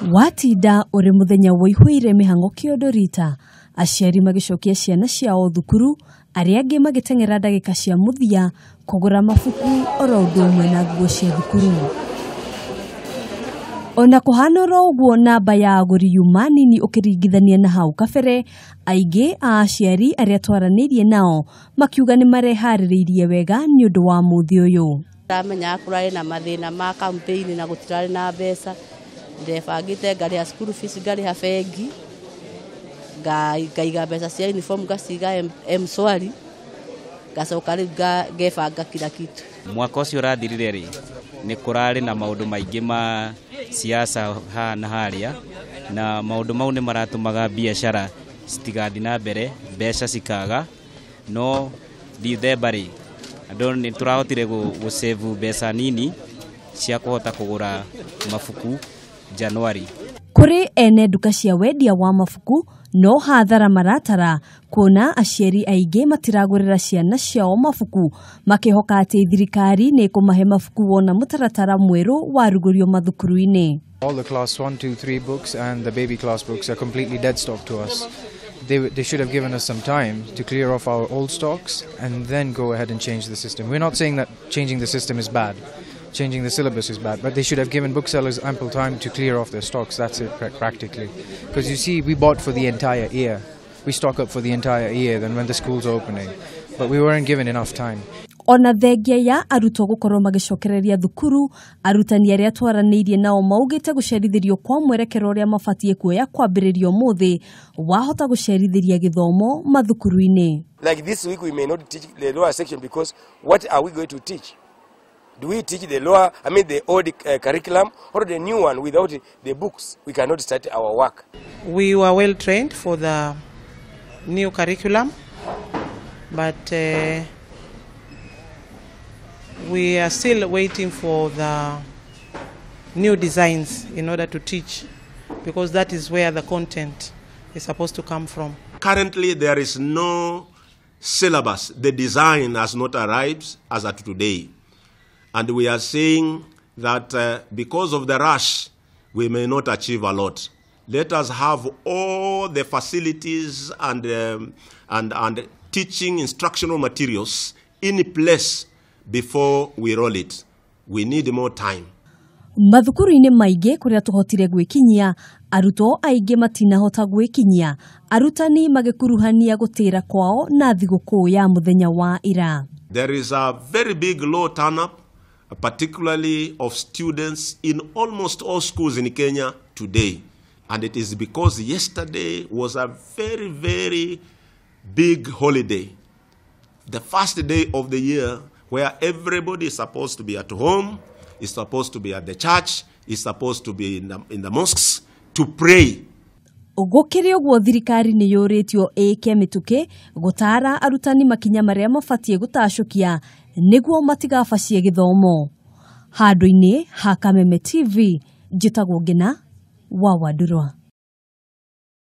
Watinda ũrĩ mũthenya woihũire mĩhang'o kĩondo rita, aciari magĩcokia ciana ciao thukuru, arĩa angĩ magĩteng'era ndagĩka cia mũthia kũgũra mabuku oro ũndũ ũmwe na nguo cia thukuru. Ona kũhana oro ũguo, namba ya agũri yuma nini ũkĩringithania na hau kabere, aingĩ a aciari arĩa twaranĩirie nao makiuga nĩ mareharĩrĩirie wega nĩ ũndũ wa mũthĩ ũyũ. Ndamenyaga kũrarĩ na mathĩna ma campaign na gũtirarĩ na mbeca, ndebangĩte ngarĩha school fees, ngarĩha bengi, ngaiga mbeca cia uniform, ngaciga M-Shwari, ngacoka rĩu ngebanga kila kitu. Mwaka ũcio ũrathirire rĩ, nĩ kũrarĩ na maũndũ maingĩ ma siasa haha na harĩa, na maũndũ mau nĩ maratũmaga biacara citigathiĩ na mbere, mbeca cikaga. No Dithemba rĩ, andũ nĩ tũrahotire gũ save mbeca nini cia kũhota kũgũra mabuku January. Kũrĩ ene nduka cia wendia wa mabuku no hathara maratara kuona aciari aingĩ matiragũrĩra ciana ciao mabuku, makĩhoka atĩ thirikari nĩ ĩkũmahe mabuku wona mũtaratara mwerũ warugũrio mathukuru-inĩ. All the class 1, 2, 3 books and the baby class books are completely dead stock to us. They should have given us some time to clear off our old stocks and then go ahead and change the system. We're not saying that changing the system is bad, changing the syllabus is bad, but they should have given booksellers ample time to clear off their stocks. That's it practically. Because you see, we bought for the entire year. We stock up for the entire year then when the school's opening. But we weren't given enough time. Ona thengia ya arutwo gũkorwo magĩcokereria thukuru, arutani arĩa twaranĩirie nao maugĩte gũcerithĩrio kwa mwerekero ũrĩa mabatiĩ kuoya kwambĩrĩria ũmũthĩ wahota gũcerithĩria gĩthomo mathukuru-inĩ. Like this week we may not teach the lower section because what are we going to teach? Do we teach the lower, I mean the old curriculum or the new one? Without the books, we cannot start our work. We were well trained for the new curriculum, but we are still waiting for the new designs in order to teach, because that is where the content is supposed to come from. Currently, there is no syllabus. The design has not arrived as at today. And we are saying that because of the rush, we may not achieve a lot. Let us have all the facilities and teaching instructional materials in place before we roll it. We need more time. Mathukuru-inĩ maingĩ kũrĩa tũhotire gwĩkinyia, arutwo aingĩ matinahota gwĩkinyia, arutani magĩkuruhania gũtĩra kwao na thigũkũ ya mũthenya wa ira. There is a very big low turn-up, particularly of students in almost all schools in Kenya today. And it is because yesterday was a very, very big holiday. The first day of the year where everybody is supposed to be at home, is supposed to be at the church, is supposed to be in the mosques to pray. Gũkĩrĩ ũguo, thirikari nĩ yũrĩtio ĩke mĩtũkĩ gũtaara arutani makinya marĩa mabatiĩ gũtacũkia nĩguo matigabacie gĩthomo. Handũ-inĩ ha Kameme TV, njĩtagwo Ngina wa Wandurwa.